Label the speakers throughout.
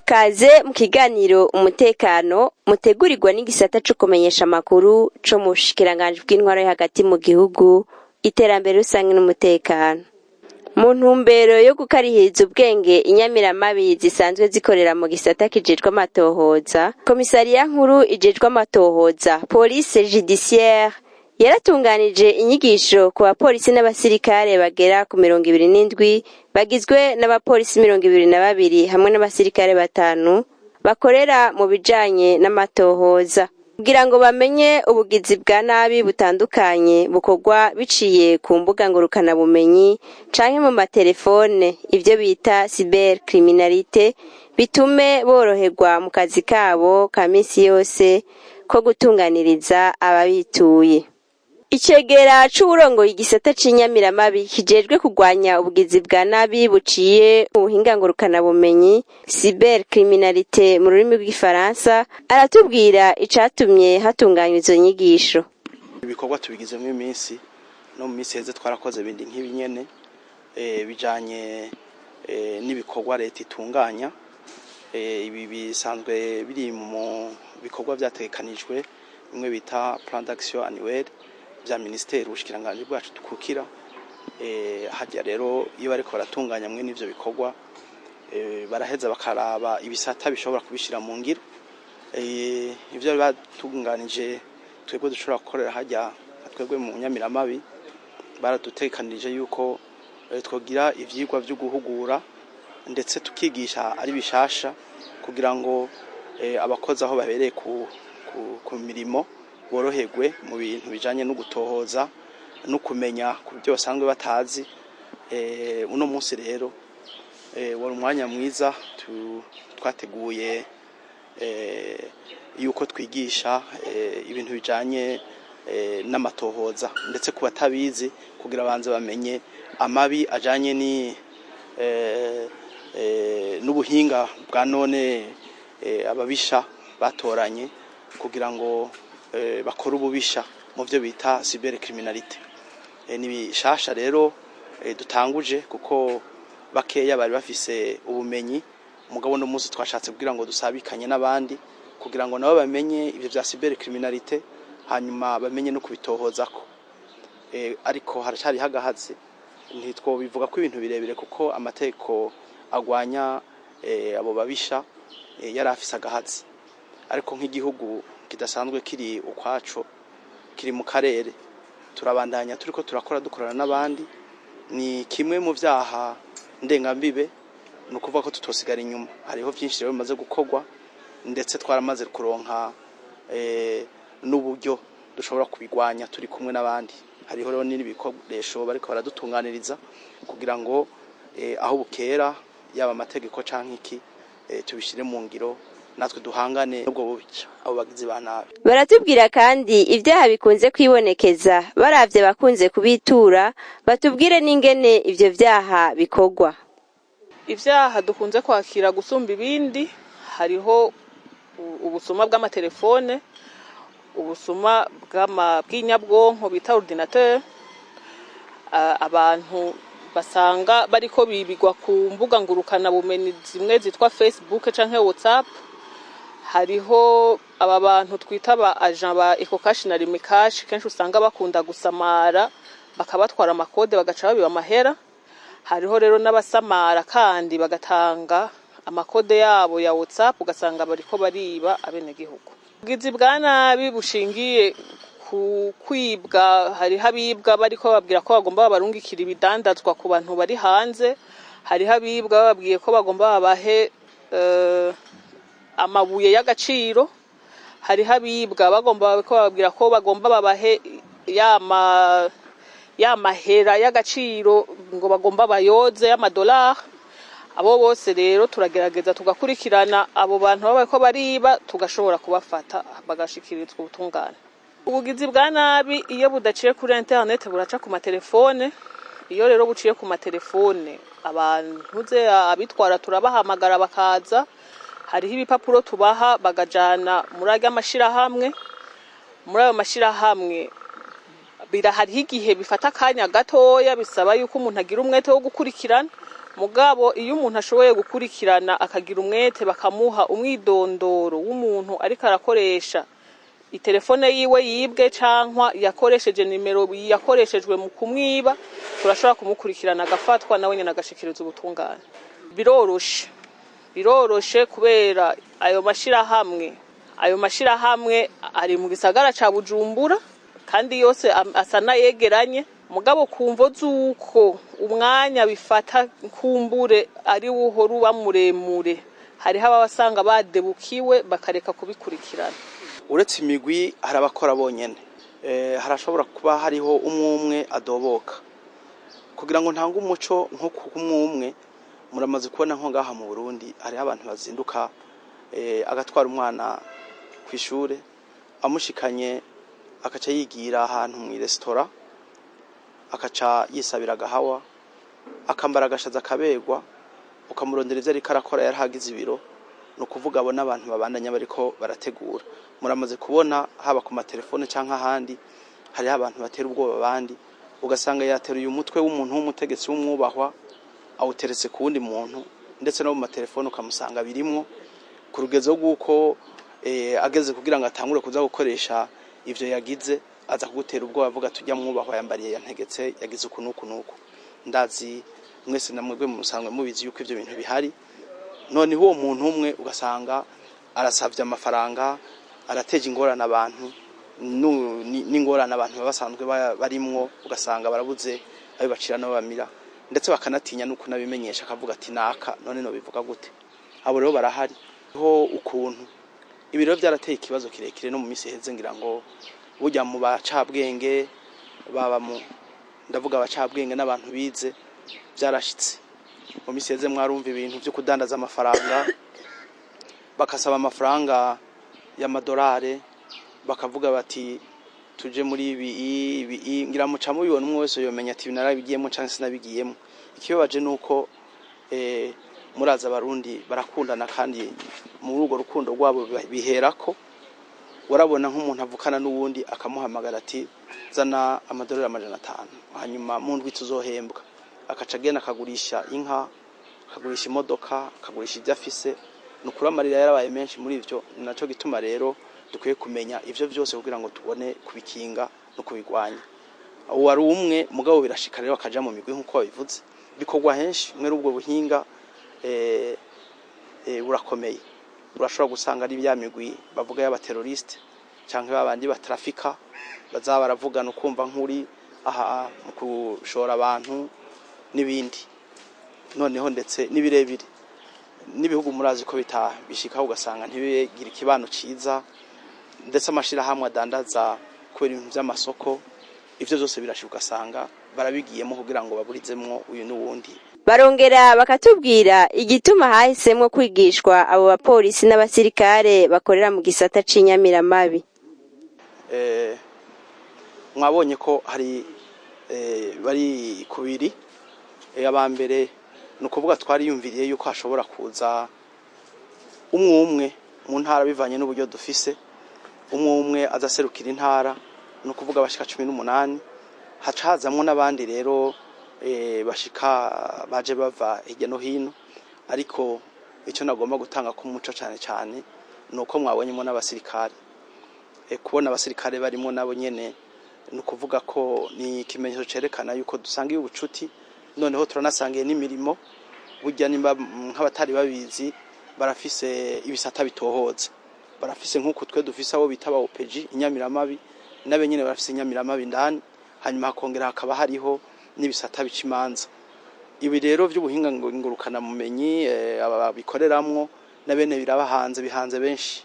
Speaker 1: Kaze mu kiganiro umutekano mutegurirwa n'igisata co kumenyesha amakuru co mu bushikiranganji bw'intwaro yo hagati mu gihugu, iterambere rusange n'umutekano. Mu ntumbero yo gukarihiriza ubwenge inyamiramabi zisanzwe zikorera mu gisata kijejwe amatohoza, komisariya nkuru ijejwe amatohoza, police judiciaire, yaratunganije inyigisho ku bapolisi n'abasirikare bagera ku 27, bagizwe n'abapolisi 22 hamwe n'abasirikare batanu bakorera mu bijanye n'amatohoza, kugira ngo bamenye ubugizi bwa nabi butandukanye bukorwa biciye ku mbuga ngurukanabumenyi canke mu matelefone, ivyo bita cybercriminalité, bitume boroherwa mu kazi kabo ka misi yose ko gutunganiriza ababituye. Icegera c'uwurongoye igisata c'inyamiramabi kijejwe kurwanya ubugizi bwa nabi buciye mu buhinga ngurukanabumenyi, cybercriminalité mu rurimi rw'igifaransa, aratubwira icatumye hatunganywa izo nyigisho.
Speaker 2: Ibikorwa tubigizemo iminsi, no mu minsi heze twarakoze ibindi nk'ibi nyene, bijanye n'ibikorwa leta itunganya. Ibi bisanzwe biri mu bikorwa vyategekanijwe, bimwe bita plan d'action annuel vya ministeri, ubushikiranganji bwacu dukukira. Harya rero iyo bariko baratunganya mwe n'ivyo bikorwa, baraheza bakaraba ibisata bishobora kubishira mu ngiro. Ivyo batunganije, twebwe dushobora gukorera harya, twebwe mu nyamiramabi baradutekanirije yuko twogira ivyigwa vyo guhugura, ndetse tukigisha ari bishasha, kugira ngo abakozi aho babereye ku mirimo boroherwe mu bintu bijanye no gutohoza no kumenya ku byo basanzwe batazi. Uno munsi rero wari umwanya mwiza twateguye yuko twigisha ibintu bijanye n'amatohoza, ndetse ku batabizi kugira banze bamenye amabi ajanye ni n'ubuhinga bwa none ababisha batoranye kugira ngo bakore ububisha mu byo bita cybercriminalité. Ni bishasha rero dutanguje, kuko bakeya bari bafise ubumenyi, mugabo no munsi twashatse kugira ngo dusabikanye n'abandi, kugira ngo nabo bamenye ivyo vya cybercriminalité, hanyuma bamenye no kubitohozako. Ariko haracari hagahaze, ntitwobivuga ko ibintu birebire, kuko amategeko agwanya abo babisha yari afise agahazi. Ariko nk'igihugu kidasanzwe kiri ukwaco, kiri mu karere, turabandanya turiko turakora, dukorana n'abandi. Ni kimwe mu vyaha ndengambibe, ni ukuvuga ko tutosigara inyuma. Hariho vyinshi rero bimaze gukorwa, ndetse twaramaze kuronka n'uburyo dushobora kubigwanya turi kumwe n'abandi. Hariho rero n'ibikoresho bariko baradutunganiriza kugira ngo aho bukera, yaba amategeko canke iki, tubishire mu ngiro, natwe duhangane n'ubwo bubica, abo bagizi ba nabi.
Speaker 1: Baratubwira kandi ibyaha bikunze kwibonekeza baravye bakunze kubitura, batubwire n'ingene ivyo vyaha bikorwa.
Speaker 3: Ivyaha dukunze kwakira gusumba ibindi, hariho ubusuma bw'amatelefone, ubusuma bw'inyabwonko bita ordinateur, abantu basanga bariko bibigwa ku mbuga ngurukana bumenyi zimwe zitwa Facebook canke WhatsApp. Hariho aba bantu twita ba agent ba Ecocash na Lumicash, kenshi usanga bakunda gusamara bakabatwara amakode, bagaca babiba amahera. Hariho rero n'abasamara kandi bagatanga amakode yabo ya WhatsApp, ugasanga bariko bariba abenegihugu. Ubugizi bwa nabi bushingiye ku kwibwa, hariho abibwa bariko bababwira ko bagomba babarungikira ibidandazwa ku bantu bari hanze, hariho abibwa bababwiye ko bagomba babahe amabuye y'agaciro, hariho abibwa bagomba ko bababwira ko bagomba babahe ya mahera y'agaciro, ngo bagomba bayoze y'amadolari. Abo bose rero turagerageza tugakurikirana abo bantu baba bariko bariba, tugashobora kubafata bagashikirizwa ubutungane. Ubugizi bwa nabi iyo budaciye kuri internet buraca ku matelefone. Iyo rero buciye ku matelefone, abantu ze abitwara turabahamagara bakaza. Hariho ibipapuro tubaha bagajana muri arya mashirahamwe. Muri ayo mashirahamwe hariho igihe bifata akanya gatoya, bisaba yuko umuntu agira umwete wo gukurikirana. Mugabo iyo umuntu ashoboye gukurikirana akagira umwete, bakamuha umwidondoro w'umuntu ariko arakoresha itelefone yiwe yibwe cankwa yakoresheje nimero yakoreshejwe mu kumwiba, turashobora kumukurikirana agafatwa, nawe nyene agashikiriza ubutungane. Biroroshe, biroroshe kubera ayo mashirahamwe ari mu gisagara ca Bujumbura kandi yose asa n'ayegeranye. Mugabo kumvo z'uko umwanya bifata kumbure ari wuhora uba muremure, hariho ababasanga badebukiwe bakareka kubikurikirana.
Speaker 2: Uretse imigwi, hari abakora bonyene. Harashobora kuba hariho umwe umwe adoboka kugira ngo ntange umuco nko ku umwe umwe. Muramaze kubona nko ngaha mu Burundi hariho abantu bazinduka, agatwara umwana ku ishure, amushikanye akaca yigira ahantu mu resitora, akaca yisabira agahawa, akambara agashaza, akaberwa, ukamurondera ivyo ariko arakora yarahagize ibiro. Ni ukuvuga abo n'abantu babandanya bariko barategura. Muramaze kubona haba ku matelefone canke ahandi, hariho abantu batera ubwoba abandi, ugasanga yateruye umutwe w'umuntu w'umutegetsi w'umwubahwa awuteretse ku wundi muntu, ndetse no mu matelefone ukamusanga birimwo ku rugezo rw'uko ageze kugira ngo atangure kuza gukoresha ivyo yagize, aza kugutera ubwoba avuga tujya mwubahwa yambariye, yantegetse, yagize uku n'uku n'uku. Ndazi mwese namwebwe musanzwe mubizi yuko ivyo bintu bihari. Noneho uwo muntu umwe ugasanga arasavye amafaranga, arateje ingorane abantu n'ingorane abantu baba basanzwe barimwo, ugasanga barabuze ayo bacira nabo bamira, ndetse bakanatinya no kunabimenyesha, akavuga ati naka none no bivuga gute? Abo rero barahari ho ukuntu ibi rero byarateye ikibazo kirekire no mu minsi iheze. Ngira ngo burya mu bacabwenge baba mu, ndavuga abacabwenge n'abantu bize, byarashitse mu minsi iheze mwarumva ibintu byo kudandaza amafaranga, bakasaba amafaranga y'amadolari, bakavuga bati tuje muri ibi ibi. Ngira muca mubibona, umwe wese yomenya ati narabigiyemo canke sinabigiyemo. Ikibabaje nuko muraza abarundi barakundana, kandi muri urwo rukundo rwabo biherako warabona nk'umuntu avukana n'uwundi akamuhamagara ati zana amadolari 500, hanyuma mu ndwi tuzohembwa, akaca agenda akagurisha inka, akagurisha imodoka, akagurisha ibyo afise. Ni ukuri amarira yarabaye menshi muri ivyo. Ni naco gituma rero dukwiye kumenya ivyo vyose kugira ngo tubone kubikinga no kubigwanya. Wari umwe, mugabo birashika rero bakaja mu migwi nk'uko babivuze, bikorwa henshi. Mwere ubwo buhinga burakomeye. Urashobora gusanga ari bya migwi bavuga y'abateroriste canke babandi batrafika, bazaba baravugana ukumva nk'uri aha mu kushora abantu n'ibindi. Noneho ndetse n'ibirebire n'ibihugu murazi ko bishikaho ugasanga ntibigire ikibano ciza, ndetse amashirahamwe adandaza kubera ibintu vy'amasoko, ivyo vyose birashika ugasanga barabigiyemo kugira ngo baburizemwo uyu n'uwundi.
Speaker 1: Barongera bakatubwira igituma hahisemwo kwigishwa abo bapolisi n'abasirikare bakorera mu gisata c'inyamiramabi.
Speaker 2: Mwabonye ko hari bari kubiri. Aba mbere ni ukuvuga twariyumviriye yuko hashobora kuza umwe umwe mu ntara bivanye n'uburyo dufise, umwe umwe azaserukira intara, ni ukuvuga bashika 18. Haca hazamwo n'abandi rero bashika baje bava hirya no hino. Ariko icyo nagomba gutanga ku muco cyane cyane ni uko mwabonyemo n'abasirikare. Kubona abasirikare barimo nabo nyene ni ukuvuga ko ni ikimenyetso cerekana yuko dusangiye ubucuti, noneho turanasangiye n'imirimo. Burya nimba nk'abatari babizi, barafise ibisata bitohoza, barafise nk'uku twe dufise abo bita ba OPG inyamiramabi, nabe nyene barafise inyamiramabi indani, hanyuma hakongera hakaba hariho n'ibisata bica imanza. Ibi rero by'ubuhinga ngurukana mumenyi aba bikoreramwo na bene birabahanze, bihanze benshi.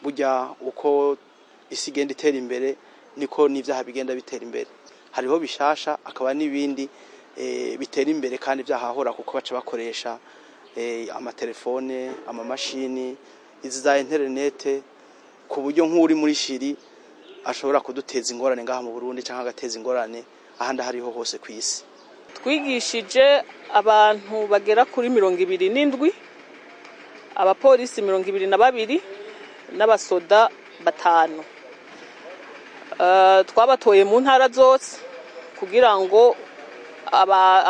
Speaker 2: Burya uko isi igenda itera imbere niko n'ivyaha bigenda bitera imbere. Hariho bishasha, akaba n'ibindi bitera imbere kandi vyahahora, kuko baca bakoresha amatelefone, amamashini, izi za interinete, ku buryo nk'uri muri Chili ashobora kuduteza ingorane ngaha mu Burundi canke agateza ingorane ahandi ahariho hose kw'isi.
Speaker 3: Twigishije abantu bagera kuri 27, abapolisi 22 n'abasoda 5. Twabatoye mu ntara zose kugira ngo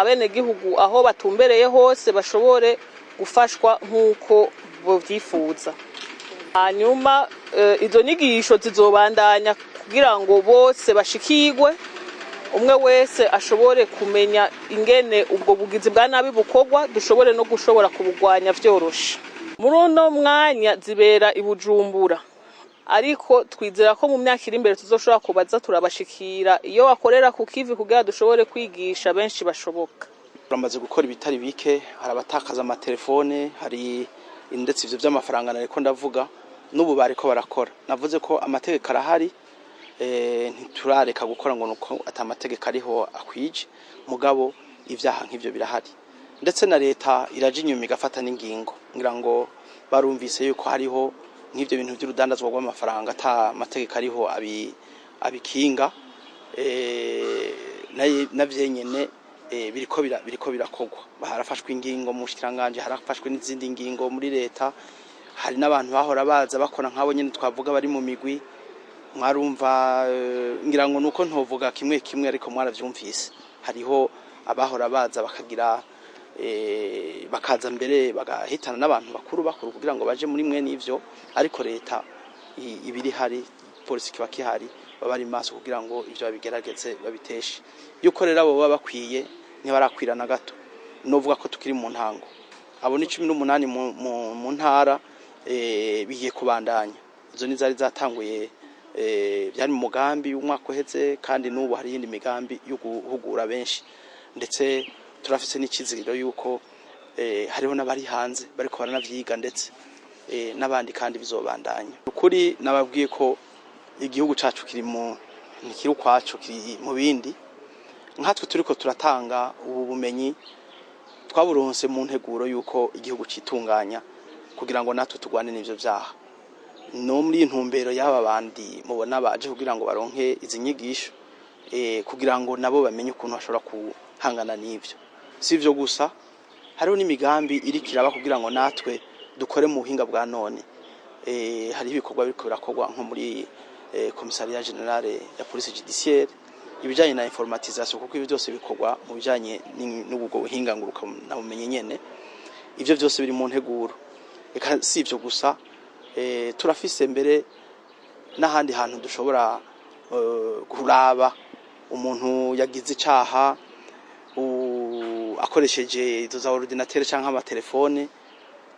Speaker 3: Abenegihugu aho batumbereye hose bashobore gufashwa nk'uko bovyifuza. Hanyuma izo nyigisho zizobandanya kugira ngo bose bashikirwe, umwe wese ashobore kumenya ingene ubwo bugizi bwa nabi bukorwa, dushobore no gushobora kubugwanya vyoroshe. Muri uno mwanya zibera i Bujumbura, ariko twizera ko mu myaka iri imbere tuzoshobora kubaza turabashikira iyo bakorera ku kivi kugira dushobore kwigisha benshi bashoboka.
Speaker 2: Turamaze gukora ibitari bike. Hari abatakaza amatelefone, hari ndetse ivyo vy'amafaranga nariko ndavuga, n'ubu bariko barakora. Navuze ko amategeko arahari, ntiturareka gukora ngo nuko ata amategeko ariho akwije, mugabo ivyaha nk'ivyo birahari, ndetse na leta iraja inyuma igafata n'ingingo. Ngira ngo barumvise yuko hariho nk'ivyo bintu vy'urudandazwa rw'amafaranga ata mategeko ariho abikinga, navyo nyene biriko birakogwa. Harafashwe ingingo mu bushikiranganje, harafashwe n'izindi ngingo muri leta. Hari n'abantu bahora baza bakora nk'abo nyene twavuga bari mu migwi, mwarumva, ngira ngo nuko ntovuga kimwe kimwe, ariko mwaravyumvise. Hariho abahora baza bakagira, bakaza mbere bagahitana n'abantu bakuru bakuru kugira ngo baje muri mwe n'ivyo, ariko leta ibiri hari, polisi kiba kihari, baba ari maso kugira ngo ivyo babigerageze babiteshe. Yuko rero abo baba bakwiye ntibarakwira na gato. Novuga ko tukiri mu ntango. Abo ni 18 mu ntara, bigiye kubandanya. Izo ni zari zatanguye, byari mu mugambi w'umwaka uheze, kandi n'ubu hari iyindi migambi yo guhugura benshi, ndetse turafise n'icizigiro yuko hariho n'abari hanze bariko baranavyiga, ndetse n'abandi, kandi bizobandanya. Ukuri nababwiye ko igihugu cacu kiri mu ntikiri ukwaco, kiri mu bindi. Nkatwe turiko turatanga ubu bumenyi, twaburonse mu nteguro yuko igihugu citunganya kugira ngo natwe turwane n'ivyo vyaha. No muri intumbero y'aba bandi mubona baje kugira ngo baronke izi nyigisho, kugira ngo nabo bamenye ukuntu bashobora guhangana n'ivyo. Si ivyo gusa, hariho n'imigambi iriko iraba kugira ngo natwe dukore mu buhinga bwa none. Hariho ibikorwa biriko birakorwa nko muri commissariat général ya police judiciaire, ibijanye na informatisation, kuko ibyo byose bikorwa mu bijanye n'ubwo buhinga ngurukana bumenyi nyene. Ivyo byose biri mu nteguro. Eka si ivyo gusa, turafise mbere n'ahandi hantu dushobora kuraba umuntu yagize icaha akoresheje izo za ordinateur canke amatelefone,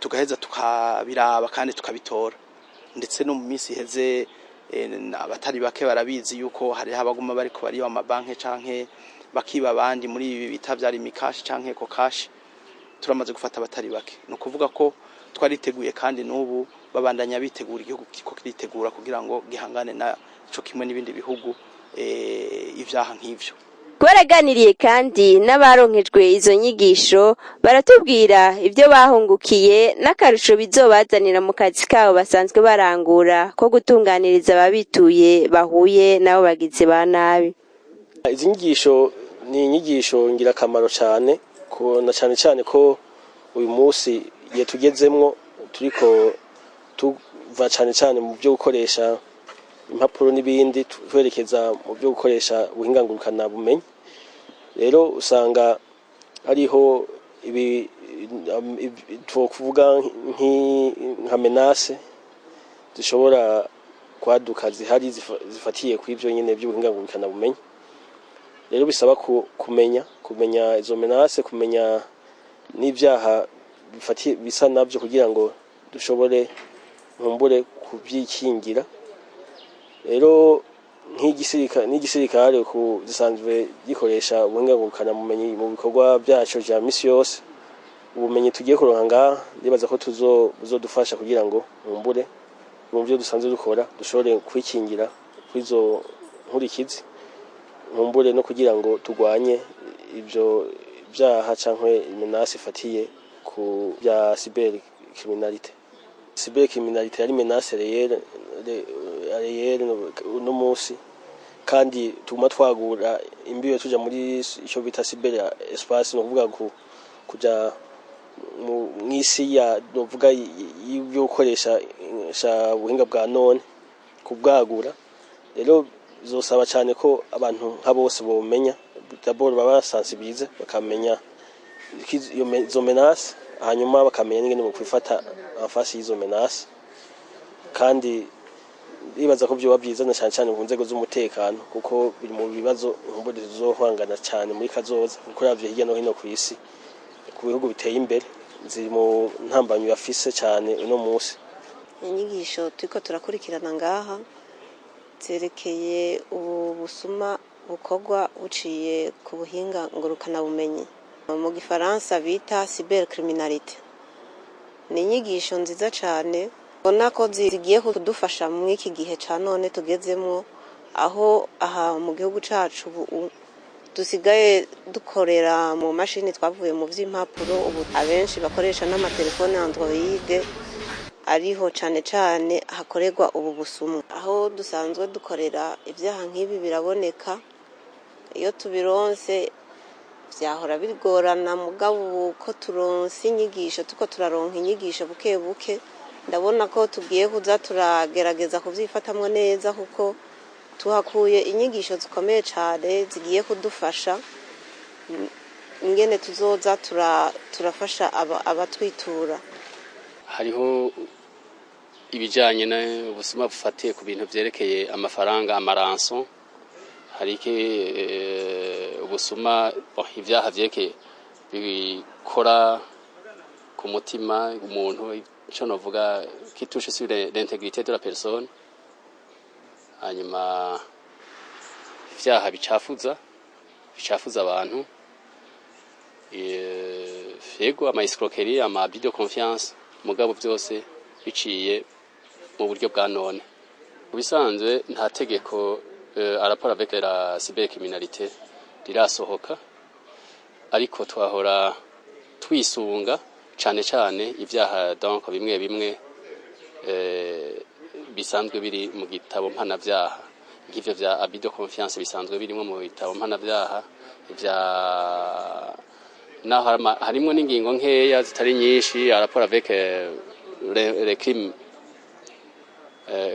Speaker 2: tugaheza tukabiraba kandi tukabitora. Ndetse no mu minsi iheze, abatari bake barabizi yuko hariho abaguma bariko bariba amabanki canke bakiba abandi muri ibi bita vya Lumicash canke Ecocash. Turamaze gufata abatari bake. Ni ukuvuga ko twariteguye, kandi n'ubu babandanya bitegura, igihugu kiko kiritegura kugira ngo gihangane na co kimwe n'ibindi bihugu ivyaha nk'ivyo.
Speaker 1: Twaraganiriye kandi n'abaronkejwe izo nyigisho, baratubwira ibyo bahungukiye n'akarusho bizobazanira mu kazi kabo basanzwe barangura ko gutunganiriza ababituye bahuye n'abo bagizi ba nabi.
Speaker 4: Izi nyigisho ni inyigisho ngirakamaro cyane, na cyane cyane ko uyu munsi igihe tugezemwo turiko tuva cyane cyane mu byo gukoresha impapuro n'ibindi, twerekeza mu byo gukoresha ubuhinga ngurukana bumenyi. Rero usanga hariho ibi twokuvuga nka menaces zishobora kwaduka zihari zifatiye ku ivyo nyene by'ubuhinga ngurukana bumenyi. Rero bisaba kumenya izo menaces, kumenya n'ivyaha bifatiye bisa navyo, kugira ngo dushobore nkumbure kubyikingira. Rero nk'igisirikare ku gisanzwe gikoresha ubuhinga ngurukana bumenyi mu bikorwa byaco vya misi yose, ubumenyi tugiye kuronka ngaha ndibaza ko buzodufasha kugira ngo nkumbure mu byo dusanzwe dukora dushobore kwikingira kw'izo nkurikizi, nkumbure no kugira ngo turwanye ivyo vyaha canke menace ifatiye ku bya cybercriminalité. Cybercriminalité yari menace réelle uno munsi, kandi tuguma twagura imbibe tuja muri ico bita cyber espace, no kuvuga kuja mw'isi ya novuga y'ibyo gukoresha ubuhinga bwa none, kubwagura. Rero bizosaba cyane ko abantu nka bose bomenya. d'abord baba sensibilisés, bakamenya izo menaces, hanyuma bakamenya n'ingene bokwifata en face y'izo menaces. Kandi ndibaza ko vyoba vyiza na cane cane ku nzego z'umutekano, kuko biri mu bibazo nkumbure tuzohangana cane muri kazoza, kuko uravye hirya no hino kw'isi, ku bihugu biteye imbere, ziri mu ntambamyi bafise cane uno musi.
Speaker 5: Inyigisho turiko turakurikirana ngaha zerekeye ubu busuma bukorwa buciye ku buhinga ngurukanabumenyi, mu gifaransa bita cybercriminalité. Ni inyigisho nziza cane, ubona ko zigiye kudufasha muri iki gihe ca none tugezemwo, aho aha mu gihugu cacu ubu dusigaye dukorera mu mashini, twavuye mu vy'impapuro. Ubu abenshi bakoresha n'amatelefone Android, ariho cane cane hakorerwa ubu busumwa. Aho dusanzwe dukorera, ivyaha nk'ibi biraboneka. Iyo tubironse vyahora bigorana, mugabo ubu ko turonse inyigisho, tuko turaronka inyigisho buke buke, ndabona ko tugiye kuza turagerageza kuvyifatamwo neza, kuko tuhakuye inyigisho zikomeye cane zigiye kudufasha ingene tuzoza turafasha abatwitura.
Speaker 6: Hariho ibijyanye n'ubusuma bufatiye ku bintu byerekeye amafaranga, ama rançons. Hari ubusuma, ibyaha byerekeye bikora ku mutima umuntu, icyo navuga qui touche sur l'intégrité de la personne. Hanyuma ibyaha bicafuza abantu, yego, ama escroquerie, ama abus de confiance, mugabo byose biciye mu buryo bwa none. Mu bisanzwe nta tegeko en rapport avec la cybercriminalité rirasohoka, ariko twahora twisunga cane cane ivyaha, donc bimwe bimwe bisanzwe biri mu gitabo mpanavyaha, nk'ivyo vya abus de confiance bisanzwe birimo mu bitabo mpanavyaha, vya naho harimwo n'ingingo nkeya zitari nyinshi en rapport avec les crimes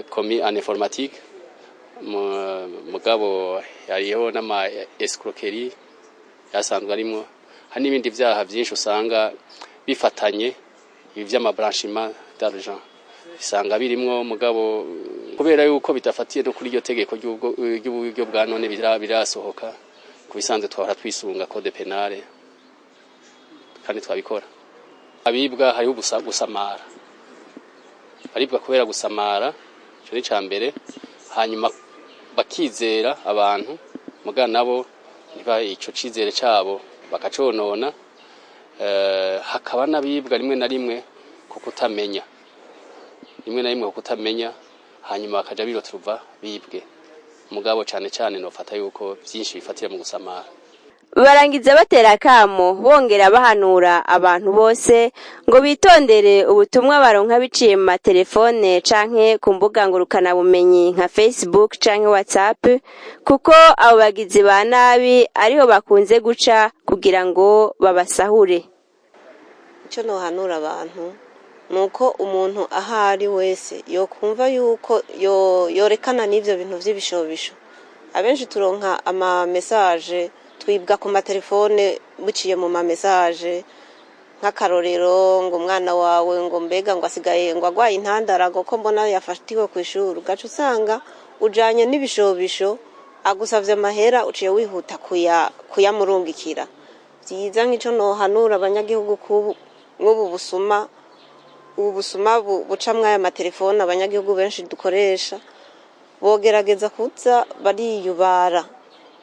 Speaker 6: commis en informatique. Mugabo hariho n'ama escroquerie yasanzwe arimwo. Hari n'ibindi vyaha vyinshi usanga bifatanye, ibi vy'ama blanchiment d'argent bisanga birimwo, mugabo kubera yuko bidafatiye no kuri iryo tegeko ry'uburyo bwa none birasohoka, ku bisanzwe twahora twisunga code pénal kandi twabikora. Abibwa, hariho gusamara, aribwa kubera gusamara, ico ni mbere. Hanyuma bakizera abantu, muga nabo ntiba ico cizere cabo bakaconona. Hakaba n'abibwa rimwe na rimwe ku kutamenya, rimwe na rimwe ku kutamenya, hanyuma bakaja biroturuva bibwe. Mugabo cane cane nofata yuko vyinshi bifatira mu gusamara.
Speaker 1: Barangiza batera akamo, bongera bahanura abantu bose ngo bitondere ubutumwa baronka biciye mu matelefone canke ku mbuga ngurukanabumenyi nka Facebook canke WhatsApp, kuko abo bagizi ba nabi ariho bakunze guca kugira ngo babasahure.
Speaker 5: Icyo nohanura abantu ni uko umuntu aho ari wese yokumva yuko yorekana n'ibyo bintu by'ibishobisho. Abenshi turonka ama messages, twibwa ku matelefone buciye mu ma messages. Nk'akarorero, ngo umwana wawe ngo mbega ngo asigaye ngo agwaye intandara, ngo ko mbona yafatiwe ku ishuri, ugaca usanga ujanye n'ibishobisho, agusavye amahera, uciye wihuta kuyamurungikira. Byiza, nk'ico nohanura abanyagihugu, nk'ubu busuma, ubu busuma buca mw'aya matelefone abanyagihugu benshi dukoresha, bogerageza kuza bariyubara.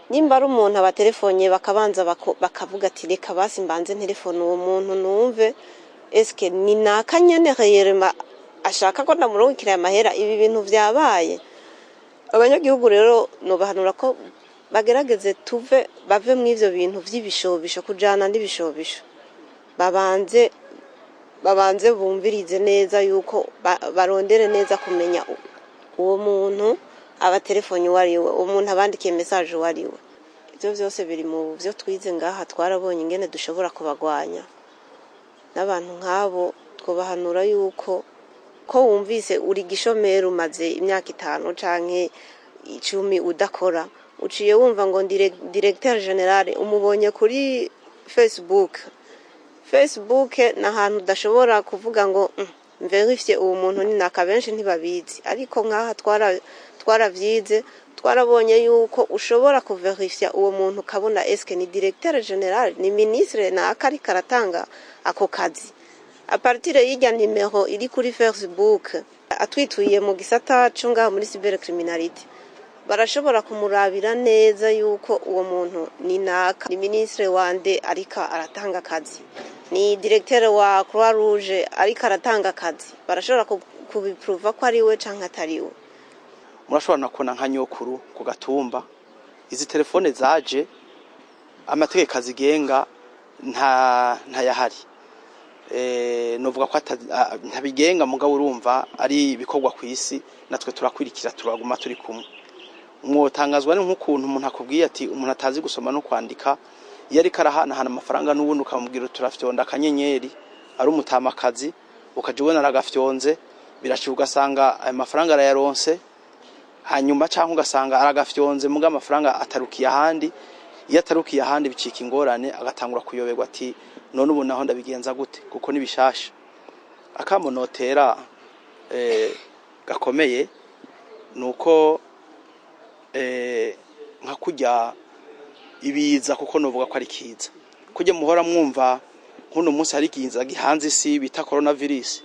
Speaker 5: Nimba ari umuntu abatelefone, bakabanza bakavuga ati: "Reka basi mbanze ntelefone uwo muntu, numve eske ni naka nyene réellement ashaka ko ndamurungikira aya mahera." Ibi bintu vyabaye. Abanyagihugu rero nobahanura ko bagerageze tuve, bave mw'ivyo bintu vy'ibishobisho, kujana n'ibishobisho. Babanze bumvirize neza yuko barondere neza kumenya uwo muntu abatelefone uwo ari we, uwo muntu abandikiye message uwo ari we. Ivyo vyose biri mu vyo twize ngaha. Twarabonye ingene dushobora kubagwanya. N'abantu nk'abo twobahanura yuko ko wumvise uri gishomeri, umaze imyaka 5 canke 10 udakora. Uciye wumva ngo directeur général, umubonye kuri Facebook. Facebook ni ahantu udashobora kuvuga ngo mverifye uwo muntu ni naka. Benshi ntibabizi, ariko nk'aha twaravyize, twarabonye yuko ushobora kuverifya uwo muntu, ukabona eske ni directeur général, ni ministre naka ariko aratanga ako kazi à partir y'irya nimero iri kuri Facebook. Atwituye mu gisata co ngaha muri cybercriminalité, barashobora kumurabira neza yuko uwo muntu ni naka, ni ministre wande ariko aratanga akazi, ni directeur wa Croix Rouge ariko aratanga akazi. Barashobora kubipruva ko ari we canke atari we.
Speaker 2: Murashobora no kubona nka nyokuru ku gatumba, izi telefone zaje amategeko azigenga ntayahari. Novuga ko ntabigenga, mugabo urumva ari ibikorwa ku isi, natwe turakwirikira, turaguma turi kumwe. Mwotangazwa ni nk'ukuntu umuntu akubwiye ati umuntu atazi gusoma no kwandika, iyo ariko arahanahana amafaranga n'ubundi, ukamubwira turafyonda akanyenyeri, ari umutamakazi, ukaja ubona aragafyonze, birashika ugasanga ayo mafaranga arayaronse hanyuma, cyangwa ugasanga aragafyonze muga amafaranga atarukiye ahandi. Iyo atarukiye ahandi bicika ingorane, agatangura kuyoberwa ati none ubu naho ndabigenza gute? Kuko ni bishasha. Akamo notera gakomeye nuko nka kurya ibiza, kuko novuga ko ari kiza kujya muhora mwumva, nk'uno munsi hari ikiza gihanze isi bita coronavirus,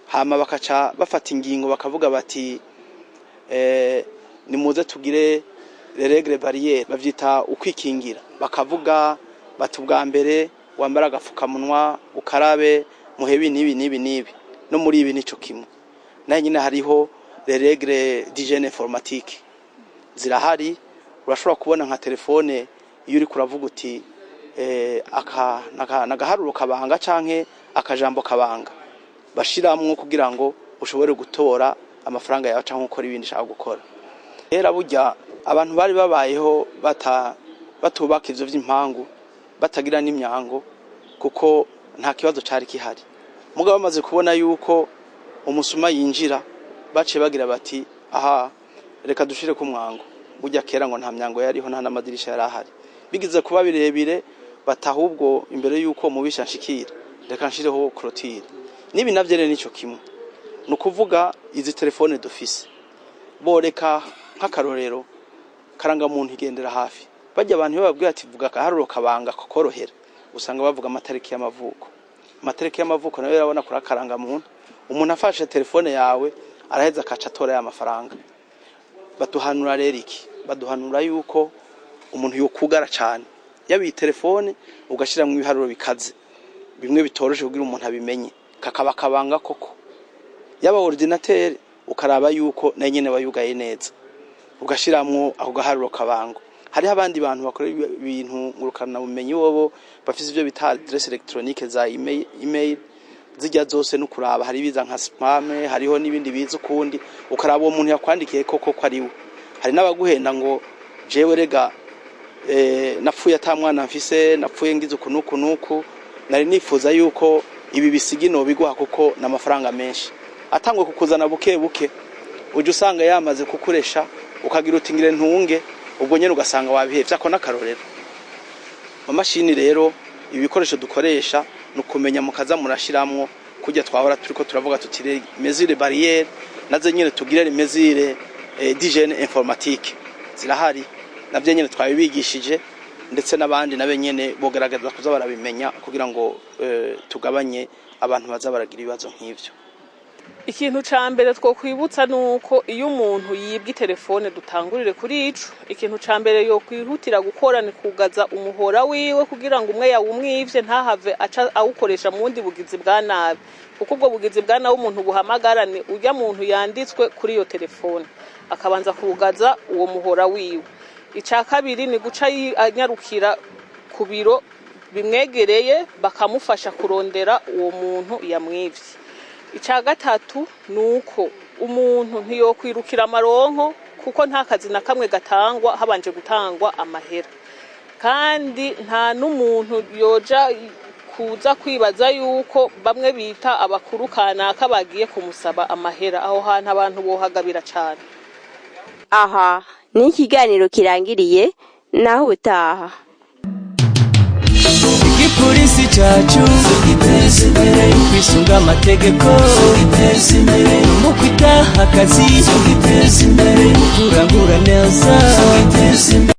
Speaker 2: hama bakaca bafata ingingo bakavuga bati nimuze tugire règles barrières, bavyita ukwikingira. Bakavuga bati ubwa mbere wambara agapfukamunwa, ukarabe, muhebe n'ibi n'ibi n'ibi. No muri ibi nico kimwe nayo nyine, hariho les règles d'hygiène informatique zirahari. Urashobora kubona nka telefone iyo uriko uravuga uti aka nagaharuro kabanga canke akajambo kabanga bashiramwo kugira ngo ushobore gutora amafaranga yawe canke gukora ibindi ushaka gukora. Rero burya abantu bari babayeho batubaka ivyo vy'impangu, batagira n'imyango, kuko nta kibazo cari kihari. Mugabo bamaze kubona yuko umusuma yinjira, baciye bagira bati aha reka dushire ku mwango. Burya kera ngo nta myango yariho, nta n'amadirisha yari ahari. Bigize kuba birebire, batahubwo imbere yuko mubisha nshikira, reka nshireho clôture. Nibi navyo rero nico kimwe, ni ukuvuga izi telefone dufise, boreka nk'akarorero karangamuntu igendera hafi. Bajya abantu iyo bababwira ati vuga akaharuro kabanga kokorohera, usanga bavuga amatariki y'amavuko. Amatariki y'amavuko nayo urabona kuri akarangamuntu, umuntu afashe telefone yawe araheza akaca atora ya mafaranga. Baduhanura rero iki? Baduhanura yuko umuntu yokugara cane yaba iyi telefone, ugashiramwo ibiharuro bikaze, bimwe bitoroshe kugira umuntu abimenye, kakaba kabanga koko. Yaba ordinateur, ukaraba yuko nayo nyene wayugaye neza, ugashiramwo ako gaharuro kabanga. Hariho abandi bantu bakora ibintu ngurukana bumenyi, bobo bafise ivyo bita adresse électronique za email, zijya zose no kuraba hari ibiza nka spam, hariho n'ibindi biza ukundi, ukaraba uwo muntu yakwandikiye koko ko ari we. Hari n'abaguhenda ngo jewe rega napfuye ata mwana mfise, napfuye ngize uku nuku nuku, nari nifuza yuko ibi bisigino biguha kuko n'amafaranga menshi. Atangwe kukuzana buke buke, uje usanga yamaze kukuresha, ukagira uti ngire ntunge, ubwo nyene ugasanga wabihevye. Ako n'akarorero. Amamashini rero, ibi bikoresho dukoresha, ni ukumenya mukaza murashiramwo kurya twahora turiko turavuga tuti mesure barrière, nazo nyene tugire mesure d'hygiène informatique, zirahari navyo nyene twabibigishije, ndetse n'abandi nabe nyene bogaragaza kuza barabimenya kugira ngo tugabanye abantu baza baragira ibibazo nk'ivyo.
Speaker 3: Ikintu ca mbere twokwibutsa nuko iyo umuntu yibwe telefone, dutangurire kuri ico, ikintu ca mbere yokwihutira gukora ni kugaza umuhora wiwe, kugira ngo umwe yawumwivye ntahave aca awukoresha mu bundi bugizi bwa nabi, kuko ubwo bugizi bwa nabi umuntu buhamagara ni urya muntu yanditswe kuri iyo telefone, akabanza kugaza uwo muhora wiwe. Ica kabiri ni guca anyarukira ku biro bimwegereye, bakamufasha kurondera uwo muntu yamwivye. Icya gatatu ni uko umuntu ntiyokwirukira amaronko, kuko nta kazi na kamwe gatangwa habanje gutangwa amahera, kandi nta n'umuntu yoja kuza kwibaza yuko bamwe bita abakuru kanaka bagiye kumusaba amahera. Aho hantu abantu bohagabira cyane.
Speaker 1: Aha ni ikiganiro kirangiriye, naho ubutaha.
Speaker 7: Igipolisi cyacu giteza imbere, kwisunga amategeko giteza imbere, mu kwitaha akazi giteza imbere, mu kurangura neza giteza imbere.